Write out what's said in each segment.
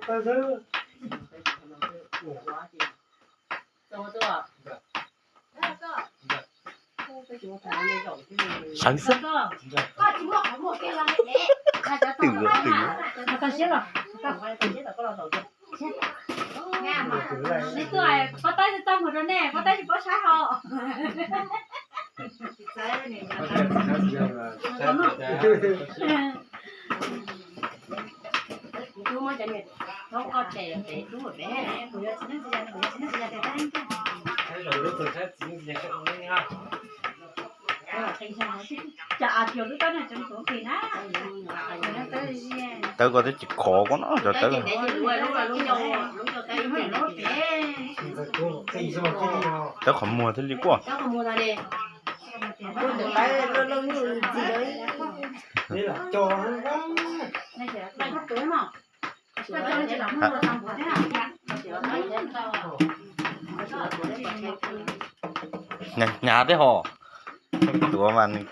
Sawv xwb. Twm twm. Pov taib txaj muag rau nej, pov taib tsis paub saib hos. Tawb koj twb tsis khov koj no cov tawb. Tawb qhov muag thiaj li quaj. Hnyav thiab hos. Tuav mas nws.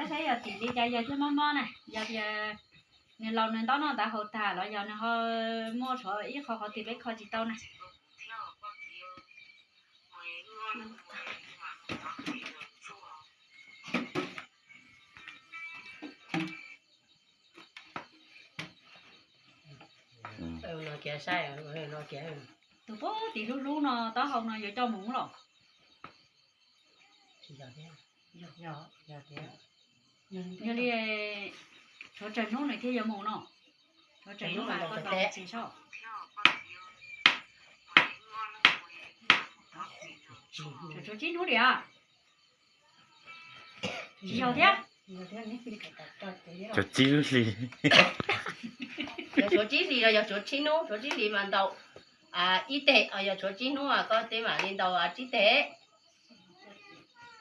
Saib yog tim li cas yog thiaj mob mob na, yog tias nws laus nws ntaub noj ntaub haus tag los yog nws ho muaj tshuav ib qho qhov twg peb kho tsis tau na. Tus pub tim hlub hlub no taub hau no yuav coj mus los? Yog li tshuav tsawg hnub nws thiaj yuav mus no? Tshuav tsawg hnub mas koj tau txiv soj. Tshuav tsib hnub li as. Tsis yog thiab. Tshuav tsib lub hli. Yog tshuav tsib hlis los yog tshuav tsib hnub? Tshuav tsib hlis mas ntaus ib teg, yog tshuav tsib hnub koj teb mam li ntaus tsib teg.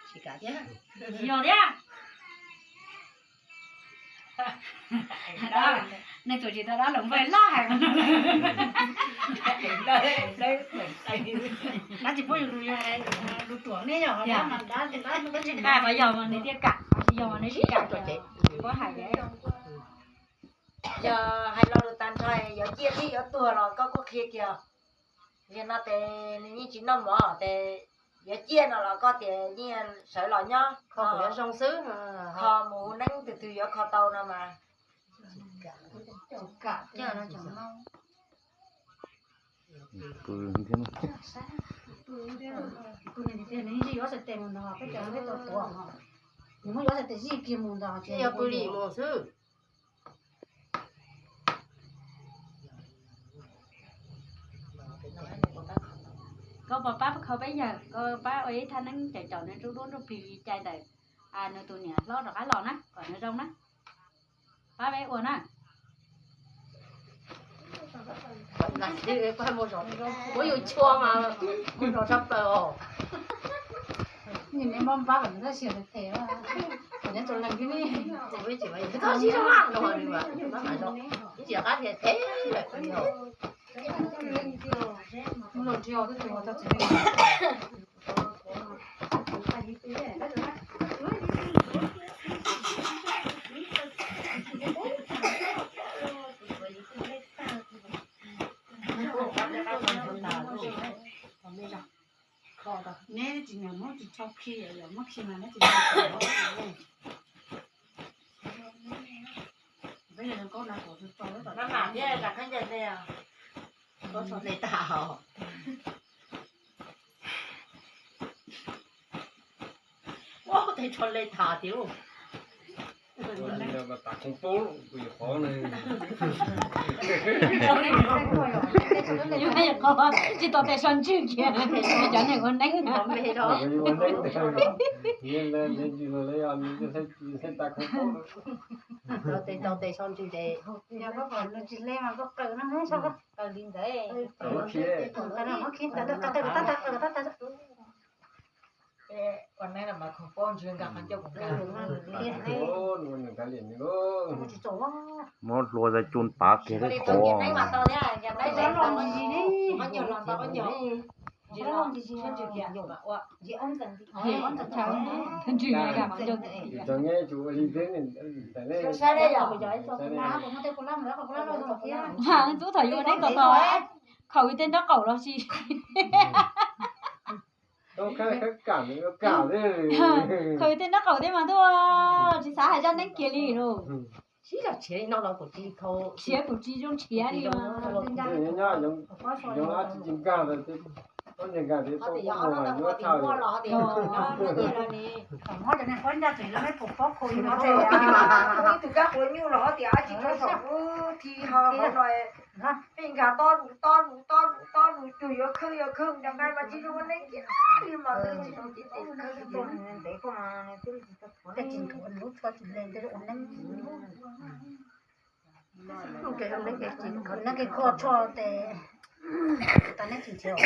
Tsis kam thiab. Tsis yog thiab. Nej tus tsis tau dab laug npawg laj hais. Dab tsis pub yus lus, lus ruam ne yog dab mas dab, dab tsis kam, yog mas nws thiaj kam, tsis yog mas nws tsis kam. Puab hais, yog hais lo lus tag nrho yuav ciaj thiab yuav tuag los koj kuj qhia kiag. Yog no ces nws yeej tsis noj mov ces yuav ciaj no los koj tias yeej sawv los nyob kho kuv yuav zoo xwb, kho mus neeb twg twg yuav kho tau no mas. Nws muab yuav tes zij kiag mus ntag, yog pw lim mus xwb. Koj puas pab kho peb yawg, koj pab ua ib thaj neeb caum caum nws nruab nruab plig li cai ntawm nws tus niam hlob rov qab los na, kom nws zoo na. Pab peb ua na. Muab yus chua mas muab zog tshaj plaws os. Nws mob npab kom nws tab sis tes tes, kom nyob rau leej twg ne. Tsis qab tias tes lawm. Muab zog nrhiav twb tus tau txiv neej. Neb tsis nyiam muab tsis tshau khi, yog muab khi mas neb tsis tshau. Maj mam thiab, rau khaub ncaws hle os. Koj tsho hle tag os. Ua tej tsho hle tag tiag. Tsis tau tes so ntswg kiag, cov neeg ua neeb. Tsis tau tes so ntswg ces. Yog koj kom nws tsis hle mas koj qaws no, qaws li ntawd. Ua neeb los mas kho paub ntswg nqa qhov ncauj kom nkag. Muab hlua zais cun pav kiag thiab thov. Tus tub thaum yuav neb tos tos, khaws tej nraub qaum los sis, khaws tej nraub qaum tej mas tuaj tsis xav hais zaj neeb kiag li lauj. Khiav kuv tsis zoo nrhiav li. Peb nkag tob lus tob lus tob lus tob lus cuag yuav khwb yuav khwb nrog nqaij mas tsis zoo ua neeb kiag li mas. Neeb kev kho tsho tes, tau neb tsis nrhiav,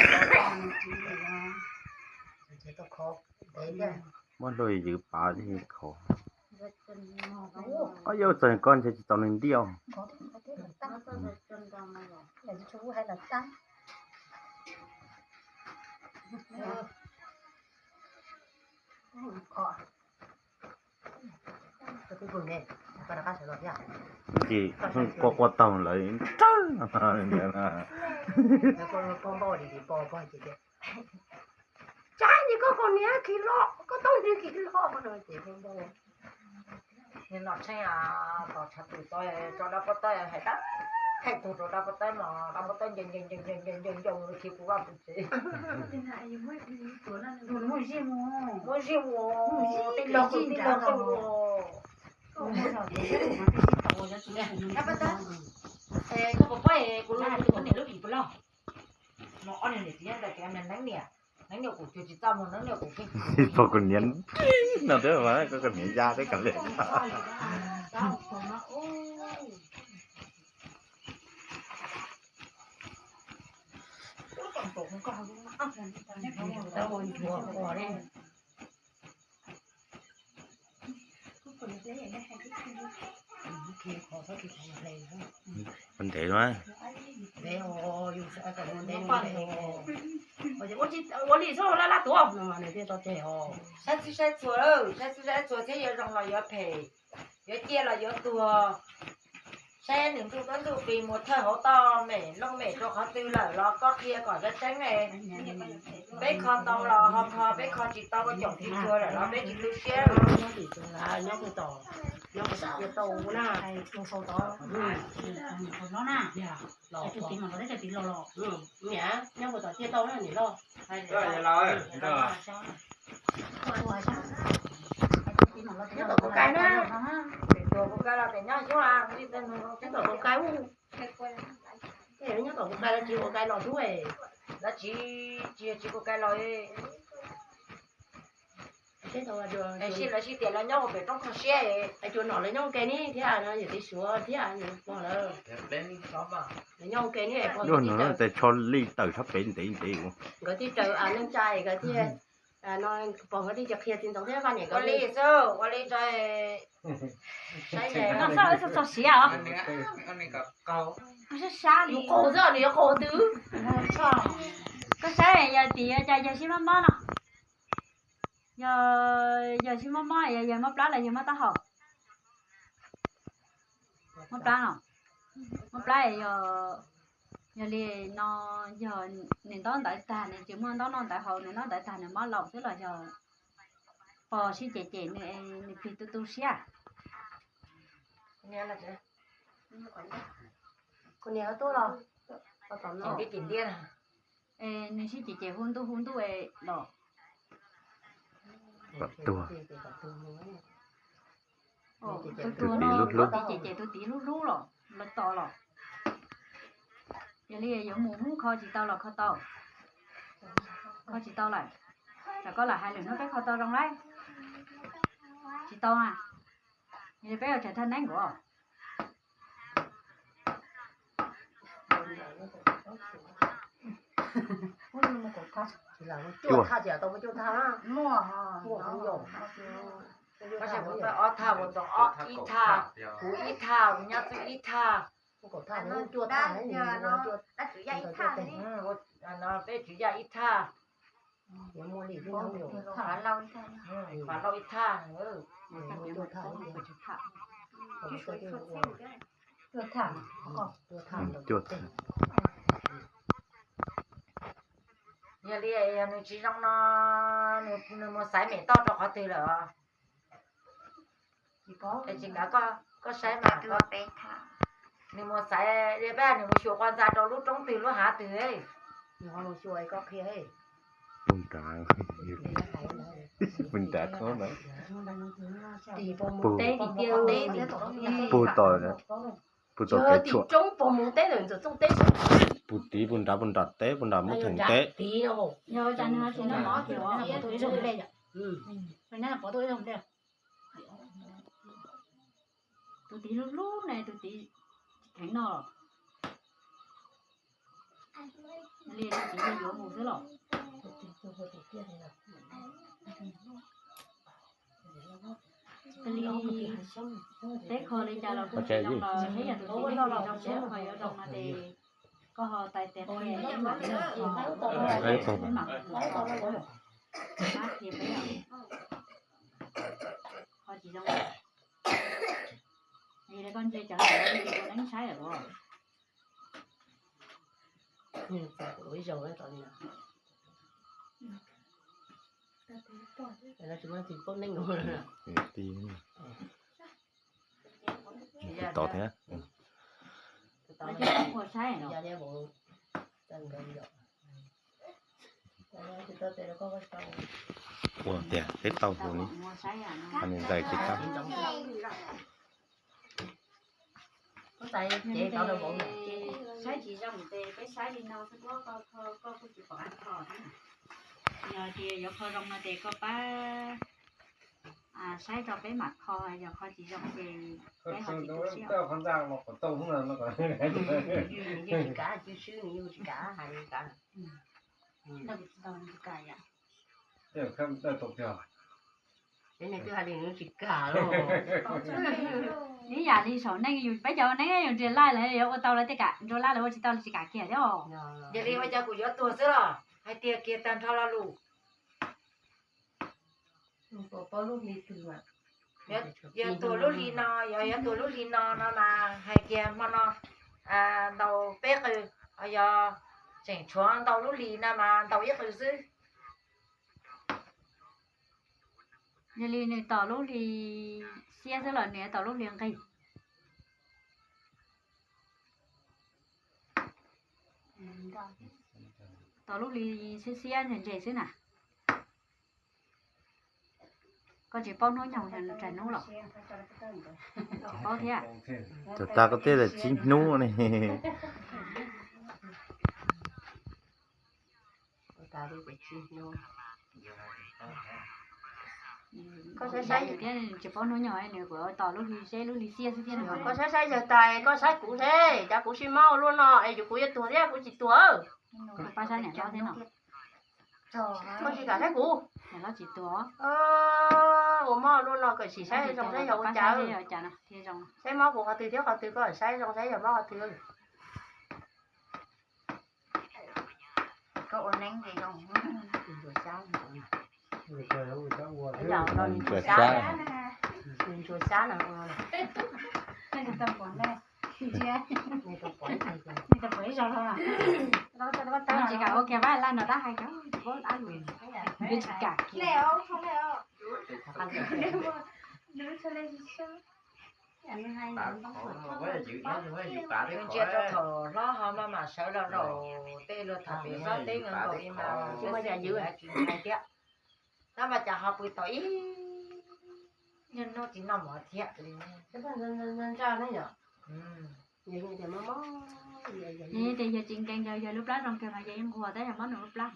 nrhiav tau kho ntev thiab. Muab hlua ywv pav thiab kho. Ob yam txawm koj nrhiav tsis tau nws ntiaj. Ces qua qua taug lawv rawg. Tsab ces koj kaus hniav khi los, koj taub hniav khi los no ces no tshee, tos tshav twm tso, tso dab pob tawb hais dab, hais tug rau dab pob tawb no, dab pob tawb ncaws ncaws ncaws ncaws ncaws ncaws ncaws khi kuv vaj kuv tsev. Muaj zim mus, muaj zim mus, tij laug qw tij laug qw. Dab pob tawb, koj puas paub kuv lub, kuv niam lub vim puas loj? No ob niag niam txiv nyob ntawm kev neeb niam, neeb niam kuv cuag tsis txaj muag, neeb niam kuv pog kuv niam no twb, koj niam ya twb kam li. Ntev mas. Ua li xwb laj laj tuav. Saib txhij saib txhua, saib txhij saib txhua thiab yuav zoo los yuav phem, yuav ciaj los yuav tuag. Saib nws ntuj kab ntuj pis mus thawj hauv toj mem looj mem rau qhov twg lawm los koj qhia kom tseeb tseeb. Peb kho tau los ho kho, peb kho tsis tau ua caum tsis cuag lawm los peb tsis tu siab. Nyob puas tom ciaj tau na? Niam, nyob puas tom ciaj tau na niam loj? Nyob tom kaus kais na. Nyob tom kaus kais. Nyob tom kaus kais los tsis ua kais los tub, lawv tsis, tsis yog tsis ua kais los. Lawv sib tias lawv nyob ua pem roob kho siab, es cuag nom lawv nyob ua ke ni thiab, yawm txiv Suav thiab pog lawv, lawv nyob ua ke ni. Luag no tes tsho lij tawm sab pem ntev ntev. Nkawd thiaj raws neej tsa nkawd thiaj, no pog nkawd thiaj cia qhia txiv ntxoov thiab vaj niam nkawd li xwb. Ua li, saib txog siav os. Sab sab li qaug xwb, nws yuav qaug twg. Koj saib yog tim cas yawg sib mob mob no. Yog, yawg sib mob mob, yog yawg mob plab los yog mob taub hau? Mob plab no. Mob plab yog, yog li no, yog nws ntaub ntawv tag, nws tsis muaj ntaub noj ntawv haus, nws ntaub ntawv tag nws mob laus xwb los yog pog sib cem cem nws, nws plig tu tu siab. Kuv niam tuaj los, nws sib cem cem hu ntuj hu ntuj los. Kom tuag. Tus tuag no, tus txiv cem cem tus txiv hlub hlub los, los tos los. Yog li yuav mus hnub kho tsis tau los kho tau. Kho tsis tau lawm, tsam koj lam hais lwm hnub peb kho tau zoo lauj. Tsis tau na. Yog li peb yuav tsam thaj neeb nkaus. Cuaj thaj, tau cuaj thaj. Ob thaj, kuv ib thaj, kuv nyab twb ib thaj. Peb tswv yaj ib thaj. Qhov lauj ib thaj, cuaj thaj. Yog li nws tsis zoo no, nws mus xaiv mem toj rau qhov twg lawm? Es tsis kav koj saib mas, nws mus xaiv li pab nws mus xyuas quas ntxa rau lub roob twg lub hav twg. Pug nrad, pug nrad khob na. Pug, pug tom, pug tom kev tshuam. Pug tid, pug nrad, pug nram teb, pug nram muab theem teb. Tus tid lub lub ne, tus tid kheev no los. Li tus tid yuav mus xwb los. Li peb kho li cas los kuj tsis zoo los, peb yog tus tid zoo, peb kho yuav zoo no ces koj ho tais tes qhia peb mam kho, peb mam kho, qhia peb, qhov tsis zoo. Yog li koj ntsia cov ntawd ua neeb saib lawm. Tsis tau thiab. Ua tias peb tau hu li, nws ntais peb tau. Saib tsis zoo ces peb saib li no xwb, koj kuj tsis pom qab kho. Yog tias yuav kho zoo no ces koj pab saib rau peb mam kho, yog kho tsis zoo ces peb ho tsis tu siab. Nws yeej tsis kam, tsis swb nws yeej tsis kam hais li cas. Nws twb hais li nws tsis kam los. Ib yam li saum neej, yus peb cov ua neeb yus nrhiav laj lawm yuav ua tau lawv thiaj kam, nrhiav laj lawm ua tsis tau lawv tsis kam kiag thiab os. Yog li ua cas kuv yuav tuag xwb los hais tias kiag tag nrho lo lus. Yog tuag lub hli no, yog yuav tuag lub hli no no mas hais kiag hmo no ntaus peb qws, yog tseem tshuav ntaus lub hli no mas ntaus ib qws xwb. Yog li nws tos lub hli xiab xwb los nws tos lub hli nqig? Tos lub hli xiab xiab ntse ntse xwb na. Koj tsis paub hnub nyoog yog nws tsawg hnub los? Tsis paub thiab. Thaum tas koj twb tias tsib hnub ne. Koj saib saib thiab, tsis paub hnub nyoog nws kuj tos lub hli seb lub hli xiab xwb thiab. Koj saib saib yawg tas, koj saib kuv seb cas kuv sib mob ua luaj no es yus kuv yuav tuag thiab kuv tsis tuag. Pab saib niam hlob thiab no. Koj tsis kam saib kuv. Niam hlob tsis tuag. Ua mob ua luaj no koj sim saib zoo saib yog ua cas. Saib mob kuv qhov twg thiab qhov twg, koj saib zoo saib yog mob qhov twg. Koj ua neeb zoo. Ntsuas sab, ntsuas sab no. Tsis kam ua kiag vaj laj no dab hais, tsis kam kiag. Ntsia rau thaum hlob ho maj mam sawv los zaum tej luag tham pem hlob teb nkaus nkaus li mas tsis hais thiab. Tab mas cas ho pw tau ib nyuag hnub tsis noj mov thiab li. Yog tias yog tsis nkees yog lub plab zoo kawg mas yog yeej nquag tab yog mob nws lub plab.